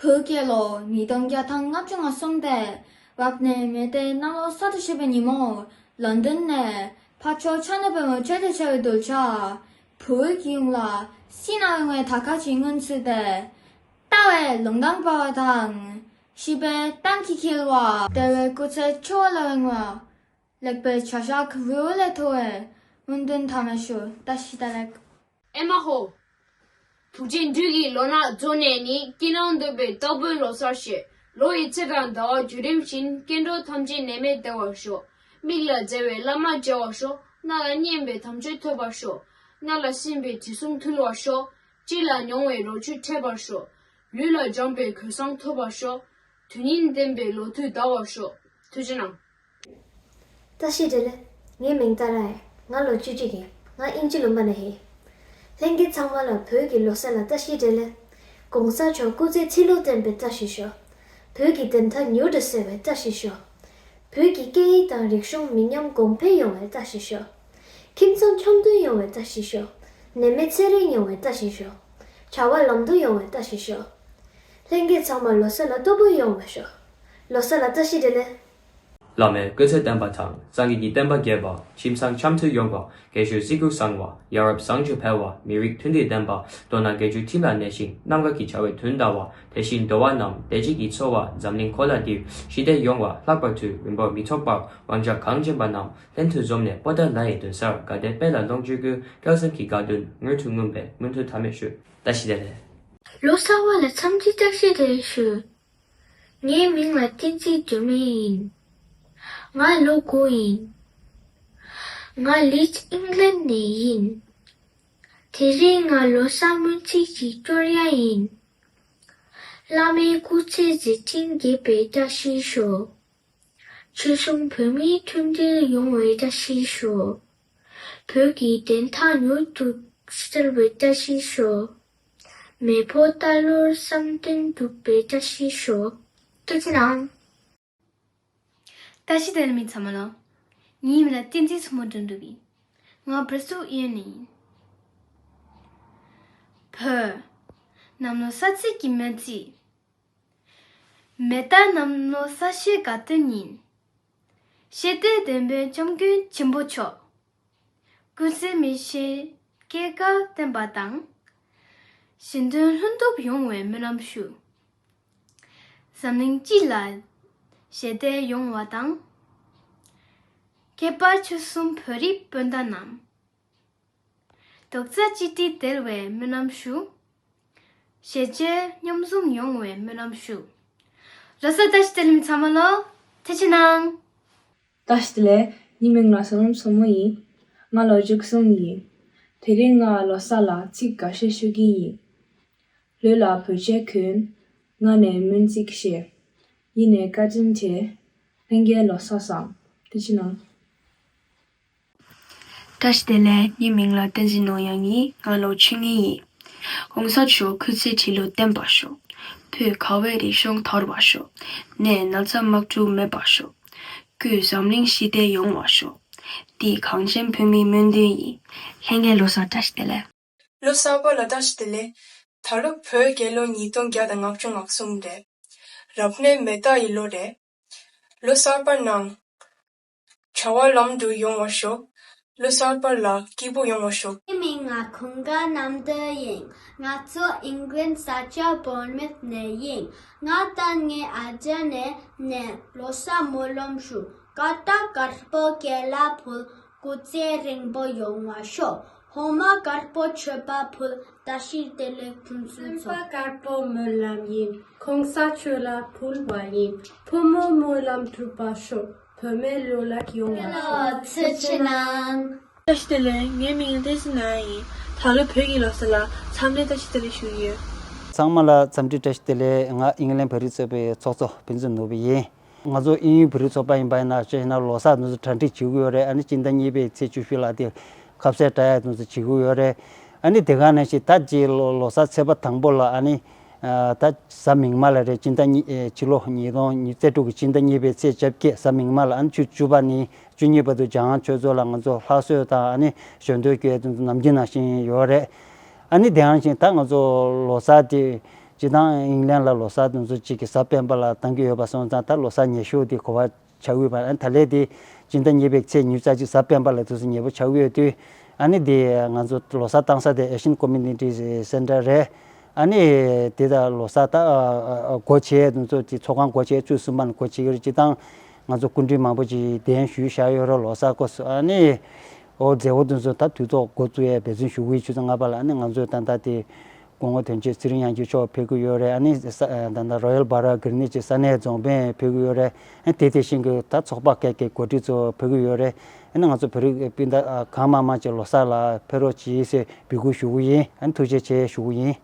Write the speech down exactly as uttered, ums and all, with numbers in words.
བོད་རྒྱལ་ལོ་ཉིས་སྟོང་བརྒྱ་དང་ལྔ་བཅུ་ང་གསུམ་སྟེ། རབ་གནས་མེ་ཏའི་གནམ་ལོ་གསར་དུ་བཞད་པའི་ཉིན་མོ། ལོན་ཌོན་ནས་ཕར་ཕྱོགས་ཕྱག་ན་པདྨོ་བཅས་ཏེ་བྱ་བའི་གདུལ་བྱ། བོད་ཀྱི་ཡུམ་ལ་སྲིད་ན་རིང་བའི་དར་དཀར་གྱི་སྔོན་ཚུད་དེ། ལྟ་བའི་ལུང་དྲངས་པ་དང་། བཞི་པའི་གཏམ་གྱིས་འཁྱིལ་བ། བདེ་བའི་སྐུ་ཚེ་འཆོལ་བ་ལས་རིང་བ། ལེགས་པའི་བྱ་བཞག་གི་རི་བོ་ལས་མཐོ་བའི་སྨོན་འདུན་དམ་མེད་ཞུ། བཀྲ་ཤིས་བདེ་ལེགས། ཨེ་མ་ཧོ། ཐུགས་རྗེ་འདུས་ཀྱི་ལོ་ན་རྫོགས་ནས་ནི། སྐྱིད་སྣང་འདོད་པའི་རྟག་བུའི་ལོ་གསར་བཞད། ལོ་ཡི་ཚེ་དང་ཟླ་བ་བརྒྱུད་རིམ་བཞིན། སྐྱེ་འགྲོ་ཐམས་ཅད་ནད་མེད་བདེ་བར་ཤོག། མིག་ལ་མཇལ་བའི་བླ་མ་མཇལ་བར་ཤོག། རྣ་ལ་སྙན་པའི་དམ་ཆོས་ཐོས་པར་ཤོག། སྣ་ལ་ཤན་པའི་དྲི་བསུང་འཐུལ་བར་ཤོག། ལྕེ་ལ་མྱོང་བའི་རོ་བཅུད་འཕྲད་པར་ཤོག། ལུས་ལ་སྦྱངས་པའི་གོས་བཟང་ཐོབ་པར་ཤོག། དོན་སྙིང་ལྡན་པའི་ལོ་དུས་འདའ་བར་ཤོག། ཐུགས་རྗེ་གནང་། བཀྲ་ཤིས་བདེ་ལེགས། ངའི་མིང་ཏཱ་ར་ཡིན། ང་ལོ་བཅུ་གཅིག་ཡིན། ང་དབྱིན་ཇི་ལུང་པ་ནས་ཡིན། ལྷན་རྒྱས་ཚང་མ་ལ་བོད་ཀྱི་ལོ་གསར་ལ་བཀྲ་ཤིས་བདེ་ལེགས། ༸གོང་ས་མཆོག་སྐུ་ཚེ་ཁྲི་ལོ་བརྟན་པའི་བཀྲ་ཤིས་ཤོག། བོད་ཀྱི་བདེན་མཐའ་མྱུར་དུ་གསལ་བའི་བཀྲ་ཤིས་ཤོག། བོད་ཀྱི་སྐད་ཡིག་དང་རིག་གཞུང་མི་ཉམས་གོང་འཕེལ་ཡོང་བའི་བཀྲ་ཤིས་ཤོག། ཁྱིམ་ཚང་འཆམ་མཐུན་ཡོང་བའི་བཀྲ་ཤིས་ཤོག། ནད་མེད་ཚེ་རིང་ཡོང་བའི་བཀྲ་ཤིས་ཤོག། བྱ་བ་ལམ་འགྲོ་ཡོང་བའི་བཀྲ་ཤིས་ཤོག། ལྷན་རྒྱས་ཚང་མ་ལོ་གསར་ལ་སྤྲོ་པོ་ཡོང་བར་ཤོག། ལོ་གསར་ལ་བཀྲ་ཤིས་བདེ་ལེགས། བླ་མའི་སྐུ་ཚེ་བརྟན་པ་དང་། སངས་རྒྱས་ཀྱི་བསྟན་པ་རྒྱས་པ། ཁྱིམ་ཚང་འཆམ་མཐུན་ཡོང་བ། རྒྱལ་སྤྱིའི་གཟིགས་སྐུ་བཟང་བ། ཡ་རབས་བཟང་སྤྱོད་འཕེལ་བ། མི་རིགས་མཐུན་སྒྲིལ་ལྡན་པ། མདོར་ན་དགེ་བཅུའི་ཁྲིམས་ལ་གནས་ཤིང་། རྣམ་དཀར་གྱི་བྱ་བའི་དོན་དག་པ། དེ་བཞིན་འགྲོ་བ་རྣམས་བདེ་སྐྱིད་ཀྱིས་འཚོ་བ། འཛམ་གླིང་འཁོར་ལ་འདིར་ཞི་བདེ་ཡོང་བ། ལྷག་པར་དུ་རིང་པོར་མི་ཐོགས་པར་དབང་ཆ་གང་ཅན་པ་རྣམས་ལྷན་དུ་འཛོམས་ནས་པོ་ཏཱ་ལའི་མདུན་སར་དགའ་བདེ་དཔལ་ལ་ལོངས་སྤྱོད་དགོས། སྐལ་བཟང་གི་དགའ་སྟོན་མྱུར་དུ་ངོམས་པའི་སྨོན་འདུན་དམ་མེད་ཞུ། བཀྲ་ཤིས་བདེ་ལེགས། ལོ་གསར་པ་ལ་འཚམས་འདྲི་བཀྲ་ཤིས་བདེ་ལེགས་ཞུ། ངའི་མིང་ལ་བསྟན་འཛིན་སྒྲོལ་མ་ཡིན། ང་ལོ་དགུ་ཡིན། ང་ལིཌ་ཨིང་ལན་ནས་ཡིན། དེ་རིང་ང་ལོ་གསར་སྨོན་ཚིག་ཅིག་སྐྱོར་ཡ་ཡིན། བླ་མའི་སྐུ་ཚེ་མཛད་འཕྲིན་རྒྱས་པའི་བཀྲ་ཤིས་ཤོག། ཆོལ་གསུམ་བོད་མིའི་མཐུན་སྒྲིལ་ཡོང་བའི་བཀྲ་ཤིས་ཤོག། བོད་ཀྱི་བདེན་མཐའ་མྱུར་དུ་གསལ་བའི་བཀྲ་ཤིས་ཤོག། མེས་པོ་རྟ་ལོར་བསམ་དོན་འགྲུབ་པའི་བཀྲ་ཤིས་ཤོག། ཐུགས་རྗེ་གནང་། བཀྲ་ཤིས་བདེ་ལེགས་མི་ཚང་མ་ལོ། ངའི་མིང་ལ་བསྟན་འཛིན་མཚོ་མོ་དོན་གྲུབ་ཡིན། ང་བྷར་སིལ་ཡུལ་ནས་ཡིན། བོད། གནམ་ལོ་གསར་ཚེས་ཀྱི་སྨོན་ཚིག། མེ་ཏཱ་གནམ་ལོ་གསར་བཞད་དགའ་སྟོན་ཡིན། ཞི་བདེ་ལྡན་པའི་སྐྱབས་མགོན་ཆེན་པོ་མཆོག། ཀུན་གསལ་མི་ཤེས་སྐྱེ་རྒ་བརྟན་པ་དང་། གཞན་དོན་ལྷུན་གྲུབ་ཡོང་བའི་སྨོན་ལམ་ཞུ། འཛམ་གླིང་སྤྱི་ལ་ཞི་བདེ་ཡོང་བ་དང་། ཁྱད་པར་ཆོལ་གསུམ་བོད་རིགས་སྤུན་ཟླ་རྣམས། རྡོག་རྩ་གཅིག་སྒྲིལ་བརྟན་པའི་སྨོན་ལམ་ཞུ། ཞི་བྱེད་མཉམ་འཛོམས་ཡོང་བའི་སྨོན་ལམ་ཞུ། ལོ་གསར་བཀྲ་ཤིས་བདེ་ལེགས་མི་ཚང་མ་ལོ། ཐུགས་རྗེ་གནང་། བཀྲ་ཤིས་བདེ་ལེགས། ངའི་མིང་ལ་བསོད་ནམས་མཚོ་མོ་ཡིན། ང་ལོ་བཅུ་གསུམ་ཡིན། དེ་རིང་ང་ལོ་གསར་ལ་ཚིག་འགའ་ཤས་ཞུ་གི་ཡིན། ལུས་ལ་བོད་ཆས་གོན། ངག་ནས་སྨོན་ཚིག་བཞེས། ཡིད་ནས་བཀའ་དྲིན་དྲན། ལྷན་རྒྱས་ལོ་གསར་བཟང་། ཐུགས་རྗེ་གནང་། བཀྲ་ཤིས་བདེ་ལེགས། ངའི་མིང་ལ་བསྟན་འཛིན་ནོར་གཡང་ཡིན། ང་ལོ་བཅུ་གཉིས་ཡིན། ༸གོང་ས་མཆོག་སྐུ་ཚེ་ཁྲི་ལོ་བརྟན་པར་ཤོག། བོད་དགའ་བའི་རིག་གཞུང་དར་བར་ཤོག། ནད་ན་ཚ་དམག་འཁྲུག་མེད་པར་ཤོག། སྐུ་འཛམ་གླིང་ཞི་བདེ་ཡོང་བར་ཤོག། འདི་གངས་ཅན་བོད་མིའི་སྨོན་འདུན་ཡིན། ལྷན་རྒྱས་ལོ་གསར་བཀྲ་ཤིས་བདེ་ལེགས། ལོ་གསར་པ་ལ་བཀྲ་ཤིས་བདེ་ལེགས། ད་རུང་བོད་རྒྱལ་ལོ་ཉིས་སྟོང་བརྒྱ་དང་ལྔ་བཅུ་ང་གསུམ་རེད། རབ་གནས་མེ་རྟ་ཡི་ལོ་རེད། ལོ་གསར་པ་གནང་། བྱ་བ་ལམ་དུ་ཡོང་བར་ཤོག། ལོ་གསར་པ་ལ་སྐྱིད་པོ་ཡོང་བར་ཤོག། ངའི་མིང་ང་ཁུངས་དགའ་རྣམ་གྲོལ་ཡིན། ང་ཚོ་ཨིང་ལན་ས་ཆ་བོར་མིད་ནས་ཡིན། ང་དང་ངའི་ཨ་ཅག་ནས་ནས་ལོ་གསར་སྨོན་ལམ་ཞུ། ཀ་ཏ་དཀར་པོ་སྐེ་ལ་ཕུལ། སྐུ་ཚེ་རིང་པོ་ཡོང་བར་ཤོག། ཧོ་མ་དཀར་པོ་མཆོད་པ་ཕུལ། བཀྲ་ཤིས་བདེ་ལེགས་ཕུན་སུམ་ཚོགས། སྨོན་པ་དཀར་པོ་སྨོན་ལམ་ཡིན། ༸གོང་ས་མཆོག་ལ་ཕུལ་བ་ཡིན། ཕོ་མོ་སྨོན་ལམ་འགྲུབ་པར་ཤོག། བུད་མེད་ལོ་ལེགས་ཡོང་བར་ཤོག། ཐུགས་རྗེ་གནང་། བཀྲ་ཤིས་བདེ་ལེགས། ངའི་མིང་བསྟན་འཛིན་ནོར་གཡང་ཡིན། ད་ལོ་བོད་ཀྱི་ལོ་གསར་ལ་འཚམས་འདྲི་བཀྲ་ཤིས་བདེ་ལེགས་ཞུ་གི་ཡོད། ཚང་མ་ལ་འཚམས་འདྲི་བཀྲ་ཤིས་བདེ་ལེགས། ང་ཨིང་ལན་བོད་རིགས་ཚོགས་པའི་ཚོགས་གཙོ་ཕུན་ཚོགས་ནོར་བུ་ཡིན། ང་ཚོ་ཨིན་ཡུལ་བོད་རིགས་ཚོགས་པ་ཡིན་པ་ཡིན་ན་ཅེ་ཡིན་ན་ལོ་གསར་དེ་ཚོ་གྲ་སྒྲིག་བྱེད་ཀྱི་ཡོད་རེད། ཨ་ནི་སྤྱི་ཟླ་གཉིས་པའི་ཚེས་བཅུ་བཞི་ལ་དེ་ཁ་ཟས་འཁྲབ་ཡ་དེ་ཚོ་བྱེད་ཀྱི་ཡོད་རེད། ཨ་ནི་དེ་ག་ནང་བཞིན་ད་ཅི་ལོ་ལོ་གསར་ཚེས་པ་དང་པོ་ལ་ཨ་ནི་ད་གཟའ་མིག་དམར་ལ་རེད། སྤྱི་ཟླ་གཉིས་ཕྱི་ལོ་ཉིས་སྟོང་ཉི་ཤུ་རྩ་དྲུག་གི་སྤྱི་ཟླ་གཉིས་པའི་ཚེས་བཅོ་བརྒྱད་གཟའ་མིག་དམར་ལ་ཨ་ནི་ཆུ་བཅུ་པ་ནས་བཅུ་གཉིས་བར་དུ་འཇམ་དབྱངས་ཆོས་མཚོ་ལ་ང་ཚོ་ལྷ་གསོལ་དང་ཨ་ནི་ཞལ་འདོན་སྐྱོན་དེ་ཚོ་ནམ་རྒྱུན་ནང་བཞིན་ཡོད་རེད། ཨ་ནི་དེ་ནང་བཞིན་ད་ང་ཚོ་ལོ་གསར་དེ། སྤྱིར་བཏང་ཨིང་ལན་ལ་ལོ་གསར་དེ་ཚོ་གཅིག་གི་གཟའ་སྤེན་པ་ལ་བཏང་གི་ཡོད་པ་སོང་ཙང་། ད་ལོ་གསར་ཉེ་ཤོས་དེ་གོ་བ་ཆགས་ཡོད་པ། ཨ་ནི་ད་ལན་དེ་སྤྱི་ཟླ་གཉིས་པའི་ཚེས་ཉི་ཤུ་རྩ་གཅིག་གཟའ་སྤེན་པ་ལ་དུས་སུ་ཉེ་པོ་ཆགས་ཡོད་དུས། ཨ་ནི་དེ་ང་ཚོ་ལོ་གསར་བཏང་ས་དེ་Asian Community Center རེད། ཨ་ནི་དེ་ད་ལོ་གསར་ད་ཨ་ཨ་སྒོ་ཕྱེ་དེ་ཚོ་དེ་ཚོགས་ཁང་སྒོ་ཕྱེ་བཅུ་གསུམ་པ་ནས་སྒོ་ཕྱེ་གི་རེད། སྤྱིར་བཏང་ང་ཚོ་སྐུ་མགྲོན་མང་པོ་ཅིག་གདན་ཞུས་བཞག་ཡོད་རེད། ལོ་གསར་སྐབས་སུ། ཨ་ནི་ཨོ་མཛད་སྒོ་དེ་ཚོ་ད་དུས་ཐོག་འགོ་བཙུགས་ཡས་འབད་བརྩོན་ཞུ་གི་ཡིན། ཆུ་ཚོད་ལྔ་པ་ལ། ཨ་ནི་ང་ཚོས་ད་ལྟ་དེ་སྐུ་ངོ་དོན་གཅོད་ཚེ་རིང་དབྱངས་སྐྱིད་མཆོག་ཕེབས་ཀྱི་ཡོད་རེད། ཨ་ནི་ས་ད་ལྟ་Royal Barra Greenwich ས་གནས་རྫོང་དཔོན་ཕེབས་ཀྱི་ཡོད་རེད། ཨ་ནི་དེ་དེ་བཞིན་གྱི་ད་ཚོགས་པ་ཁག་གི་འགོ་ཁྲིད་ཚོ་ཕེབས་ཀྱི་ཡོད་རེད། ཨ་ནི་ང་ཚོ་བོད་རིགས་སྤུན་ཟླ་ཨ་གང་མང་མང་ཅིག་ལོ་གསར་ལ་ཕེབས་རོགས་གྱིས་ཟེར་འབོད་སྐུལ་ཞུ་གི་ཡིན། ཨ་ནི་ཐུགས་རྗེ་ཆེ་ཞུ་གི་ཡིན།